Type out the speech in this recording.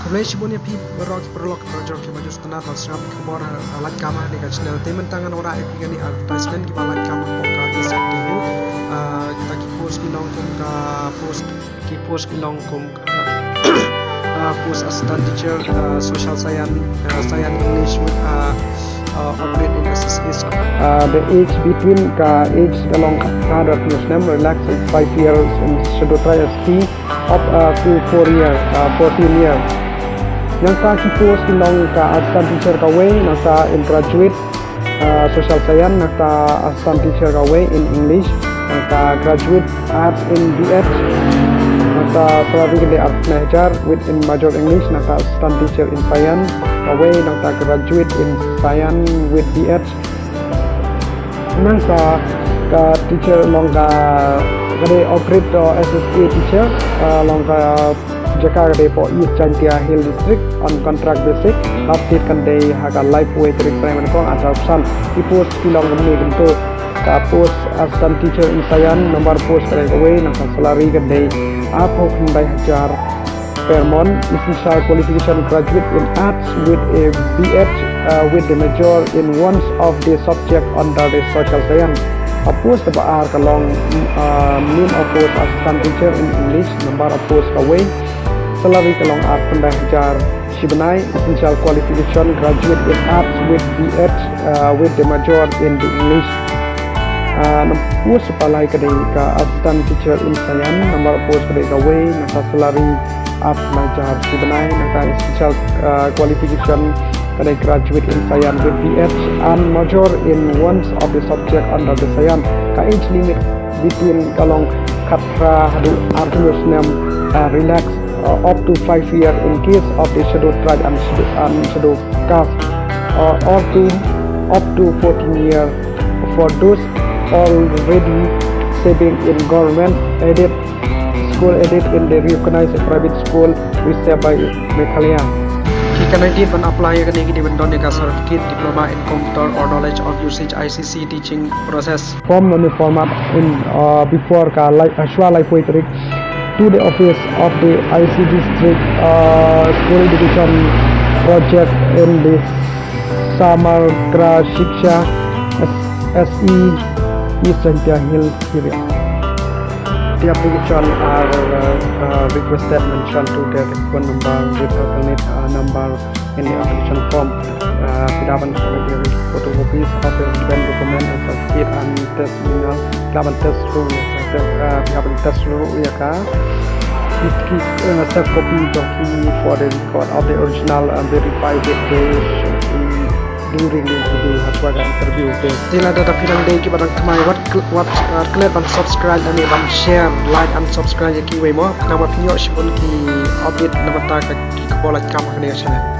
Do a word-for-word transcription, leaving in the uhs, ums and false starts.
Khublei shibun ïa phi baroh ki paralok, parajor kiba ju sngewtynnat ban sngap khubor, ah, lait kam ha kane ka channel. Te mynta ngan wanrah ïa phi kane advertisement kiba lait kam hapoh ka East Jaintia Hills. Ah, kita ki post ki long kum ka post, ki post ki long kum ka, ah, post assistant teacher, ah, social science, ah, science English with, ah, uh, operate in S S A. Uh, the age between ka age ka long ka phra haduh arphew snem, relax in five years in Scheduled Tribe S T, up, uh, to four year, uh, fourteen year. Nangta ki post ki long ka assistant teacher kawei, nangta in graduate, uh, social science, nangta assistant teacher kawei in English, nangta graduate arts in B Ed, nangta salary ka dei arphew hajar with in major English, nangta assistant teacher in science kawei, nangta graduate in science with B Ed. Nangta ka teacher long ka, ka dei operate to S S A teacher, uh, long ka jaka ka dei hapoh East Jaintia Hill District on contract basis. Last date kan dei ha ka laiphew tarik Primary kong arphew san. Ki post ki long kumne kumto. Ka post assistant teacher in science, number post ka dei kawei, nangta salary ka dei arphew khyndai hajar per month. Essential qualification: graduate in arts with a B Ed, uh, with the major in one of the subject under the social science. A post ba ar ka long, uh, name of post assistant teacher in English, number of post kawei, salary ka long arphew khyndai hajar shi bnai. Essential qualification: graduate in arts with B Ed, uh, with the major in the English. Uh, na post ba lai ka dei ka assistant teacher in science, number of post ka dei kawei, nangta salary arphew khyndai hajar shi bnai, nangta essential, uh, qualification ka dei graduate in science with B Ed and major in one of the subject under the science. Ka age limit between ka long khatphra haduh arphew snem, uh, relax, uh, up to five year in case of the Scheduled Tribe and Scheduled, and Scheduled Caste, uh, or to up to fourteen year for those already serving in government aided school, aided in the recognized private school reserved by Meghalaya. Ki candidate ban apply ïa kane ki dei ban don ïa ka certificate, diploma in computer or knowledge of usage I C T teaching process. Form name format in, uh, before ka lai, uh, shwa laiphew tarik to the office of the I C district, uh, school education project in the Samagra Shiksha S-, S E East Jaintia Hills area. The application are, uh, uh, requested mentioned to their phone number with alternate, uh, number in the application form. Uh, phi lah ban submit your photocopies of the relevant document and certificate and testimonial. Phi lah ban attach ruh ïa ka, uh, phi lah ban attach ruh ïa ka, uh, self copy jong phi for the record of the original and verify with the, uh, during the interview, ha kaba ka interview te. Te lada phi dang dei kiba dang thymmai, wat kl-, wat, uh, klet ban subscribe lane ban share, like and subscribe ïa kiwei mo, khnang ba phin ïoh shibun ki update na bynta ki khubor lait kam ha kane ka channel.